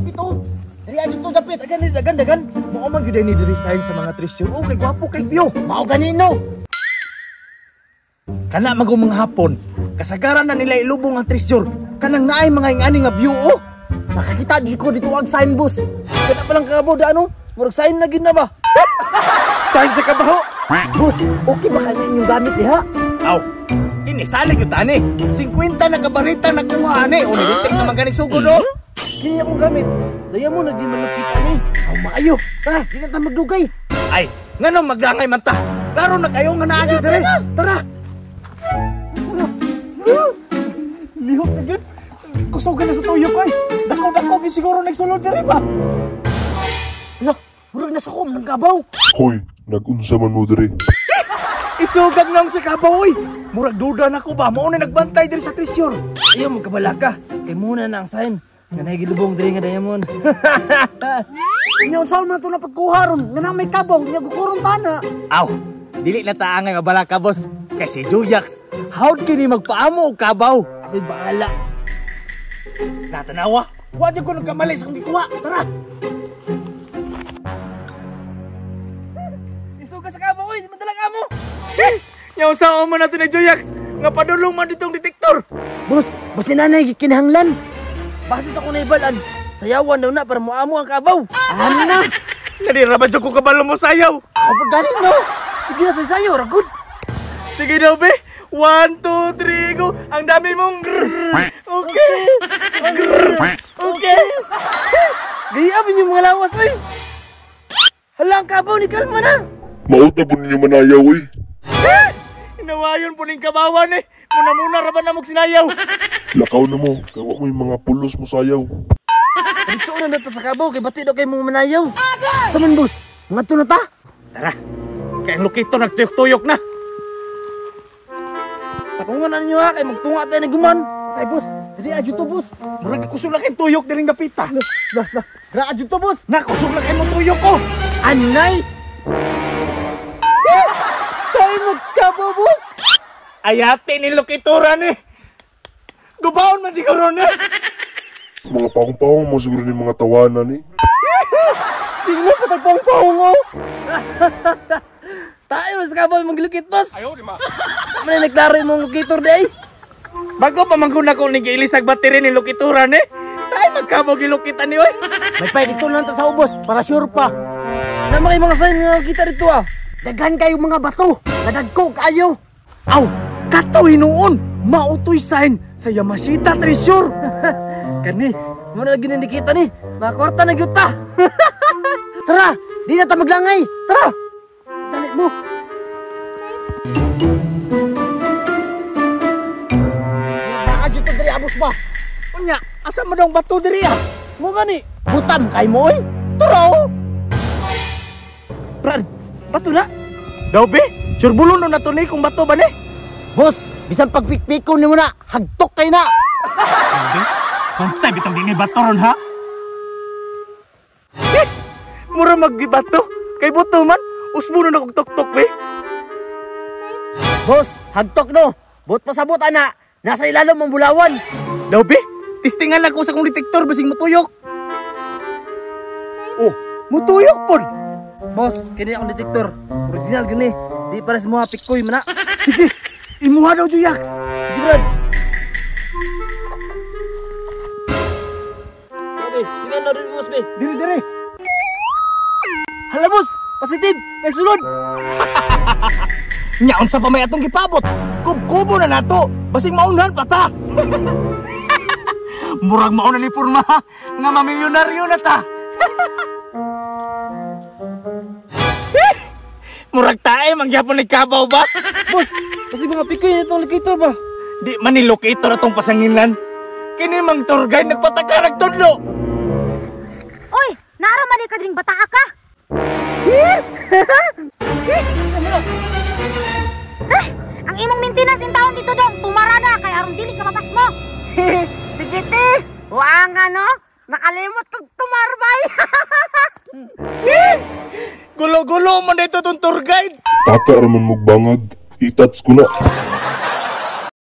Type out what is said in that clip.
dapit oh. Diri adyo to dapit. Dagan dagan dagan. Mao man gyud ni diri sign sa mga treasure. Oh, kay gwapo kay view. Mao ganino. Kana magong mga hapon, kasagaran na nila ilubong ang treasure. Kanang naay mga ingani nga view oh. Nakakita jud ko dito ang sign boss. Kana pa lang kabaw da ano? Murag sign na gyud na ba? Sign sa kabaho. Boss, okay ba kayo inyong gamit diha? Aw, kini salig gyud ani. 50 na kabarita nakuha ani. O nilitik naman ganing sugod oh. Kini akong gamit. Daya mo na di man nakita ni. Aw maayo. Tara, di na ta magdugay. Ay, nganong magdangay man ta? Klaro na kayo nga naa dire. Tara. Lihok na gyud. Kusugan na sa tuyok ay. Dako-dako gyud siguro nagsulod diri ba? Hala, murag nasa kom ng kabaw. Hoy, nag-unsa man mo diri? Isugag na sa kabaw oy. Murag duda na ko ba mao na nagbantay diri sa treasure. Ayaw mo kabalaka. Kay muna na ang sign. Nga nagilubong diri nga diamond. Nya unsa man to na pagkuha ron? Nga may kabaw, nya gukuron tana. Aw, dili na ta angay mabalaka boss. Kay si Juyax, how'd kini magpaamo og kabaw? Ako'y bahala. Natanawa, wa jud ko nagkamali sa akong gikuha. Tara. Isuga sa kabaw oy, madala ka mo. Nya unsa man nato ni Juyax? Nga padulong man ditong detektor. Boss, basta nanay gikinahanglan. Base sa akong naibalan, sayawan daw na para moamo ang kabaw. Ana, Nadira ba jud ko kabalo mo sayaw? ako pag ganin no. Sige na sayo, ragod. Sige daw be. 1, 2, 3, go. Ang dami mong grrr. Okay. Grrr. Okay. Gayabin yung mga lawas oy. Hala ang kabaw ni kalma na. Mauta po ninyo manayaw oy. Inawayon po ning kabawan eh. Muna-muna ra ba na mong sinayaw? Lakaw na mo, kay wa mo yung mga pulos mo sayaw. Diretso na nato sa kabaw kay bati daw kay mong manayaw. Saman boss, ngadto na ta. Tara. Kay ang lukito nagtuyok-tuyok na. Takungan na ninyo ha kay magtunga tayo ng guman. Ay boss, diri adyo to boss. Murag kusog na kay tuyok diring dapita. Lah lah, dira adyo to boss. Na kusog na kay mo tuyok ko. Anay. Tayo magkabaw boss. Ayate ni lokitoran eh. Gubaon man siguro ni. Mga pangpang mo siguro ni mga tawanan eh. Tingnan pa tagpong-pong oh. Tayo na sa kabaw maglukit boss. Ayaw di ma. Man nagklaro imong locator di ay. Bago pa man ko ni giilisag battery ni lokitoran eh. Tayo magkabaw gilukitan ni oy. May pa dito lang ta sa ubos para sure pa. Nama kay mga sign nga kita dito ah. Daghan kayo mga bato. Nadagko kayo. Aw, kato hinuon. Mautoy sign sa Yamashita Treasure. Kani, mo na lagi nakita ni. Makakorta na gyud ta. Tara, di na ta maglangay. Tara. Dali mo. Naa jud to diri abos ba? Unya, asa man daw ang bato diri ah? Mo gani. Butam kay mo oy. Tara oh. Brad, bato na. Daw be, sure bulon na to ni kung bato ba ni? Boss, bisan pagpikpiko nimo na, hagtok kay na. Bantay bitong di ni bato ron ha. Eh, mura maggibato. Kay buto man, usbo na kog tuktok be. Boss, hagtok no. Bot pasabot ana, nasa ilalom ang bulawan. Daw be, testingan lang ko sa kong detektor basing mutuyok. Oh, mutuyok pon. Boss, kini akong detektor. Original gyud ni. Di para sa mga pikoy man na. Sige, imuha daw Juyax. Sige, Brad. Be, sige na rin boss be. Diri diri. Hala boss, positive, may sulod. Nya unsa pa may atong gipabot? Kubkubo na nato. Basing maunhan pa ta. Murag mauna ni porma nga mamilyonaryo na ta. Murag tae mangyapon ni kabaw ba? Boss, kasi mga pikoy na itong locator ba? Di man ni locator atong pasanginlan. Kini mang tour guide nagpataka nagtudlo. Oy, naara man di ka dring bataa ka. Eh, ang imong maintenance in taon dito dong, tumara na kay aron dili ka mapasmo. Sige te, wa nga no. Nakalimot kog tumarbay. Gulo-gulo man dito tong tour guide. Taka raman mo bangag. I-touch ko na.